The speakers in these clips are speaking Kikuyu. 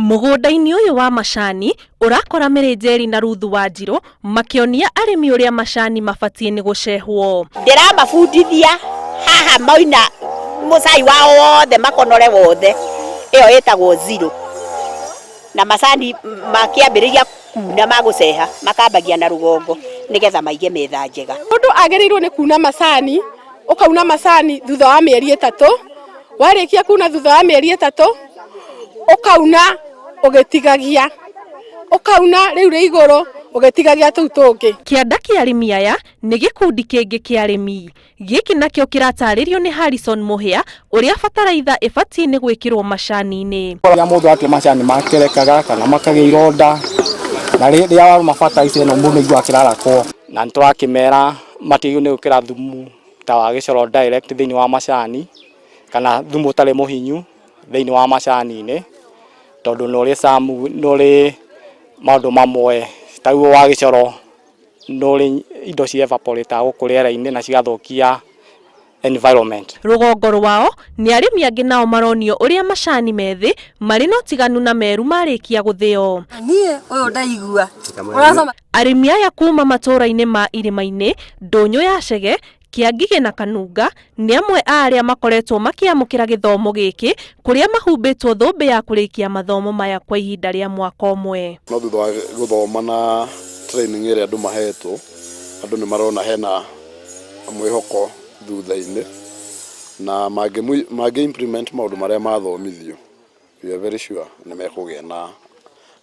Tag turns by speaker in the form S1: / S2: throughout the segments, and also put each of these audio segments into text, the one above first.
S1: Mũgũnda-inĩ ũyũ wa macani ũrakora Mary Njeri na Ruth Wanjirũ makĩonia arĩmi ũrĩa macani mabatiĩ nĩ gũcehwo.
S2: Ndĩramabundithia haha moina mũcai wao wothe makonore wothe, ĩyo ĩtagwo zero. Na macani makĩambĩrĩria kuna magũceha makambagia na rũgongo nĩgetha maige metha njega.
S3: Mũndũ agĩrĩirwo nĩ kuna macani, ũkauna macani thutha wa mĩeri 3, warĩkia kuna thutha wa mĩeri 3, ũkauna ũgĩtigagia, ũkauna rĩu rĩ igũrũ ũgĩtigagia tũu tũngĩ.
S1: Kĩanda kĩa arĩmi aya nĩ gĩkundi kĩngĩ kĩa arĩmi. Gĩkĩ nakĩo kĩratarĩrio nĩ Harrison Mũhĩa ũrĩa bataraitha ĩbatiĩ nĩ gwĩkĩrwo macani-inĩ.
S4: Rĩrĩa mũndũ atua macani makerekaga kana makagĩa ironda na rĩrĩa warũma bataraitha ĩno mũndũ nĩ aiguaga akĩrarakwo. Na nĩ tũrakĩmera matigĩrĩirwo nĩ gwĩkĩra thumu ta wa gĩcoro direct thĩinĩ wa macani kana thumu ũtarĩ mũhinyu thĩinĩ wa macani-inĩ tondũ nĩ ũrĩ some nĩ ũrĩ maũndũ mamwe ta rĩu wa gĩcoro nĩ ũrĩ indo ci evaporate gũkũ rĩera-inĩ na cigathũkia environment.
S1: Rũgongo rwao nĩ arĩmi angĩ nao maronio ũrĩa macani methĩ marĩ na ũtiganu na meru marĩkia gũthĩo.
S5: Niĩ ũyũ ndaigua. Ũracoma.
S1: Arĩmi aya kuma matũra-inĩ ma irĩma-inĩ, Ndũnyũ ya Chege, Kĩangigĩ na Kanunga nĩ amwe a arĩa makoretwo makĩamũkĩra gĩthomo gĩkĩ kũrĩa mahumbĩtwo thũmbĩ ya kũrĩkia mathomo maya kwa ihinda rĩa mwaka ũmwe.
S6: No thutha wa gũthoma na training ĩrĩa andũ mahetwo, andũ nĩ marona hena mwĩhoko thutha-inĩ, na mangĩ implement maũndũ marĩa mathomithio, we are very sure nĩ mekũgĩa na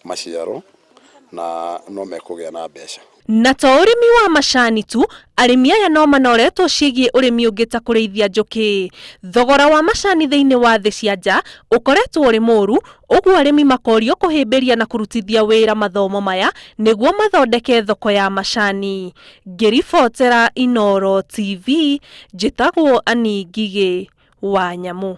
S6: maciaro na no mekũgĩa na mbeca.
S1: Na to ũrĩmi wa macani tu, arĩmi aya no manoretwo ciĩgiĩ ũrĩmi ũngĩ ta kũrĩithia njũkĩ. Thogora wa macani thĩinĩ wa thĩ cia nja ũkoretwo ũrĩ mũru, ũguo arĩmi makorio kũhĩmbĩria na kũrutithia wĩra mathomo maya nĩguo mathondeke thoko ya macani. Ngĩribotera Inooro TV, njĩtagwo Annie Ngigĩ wa Nyamũ.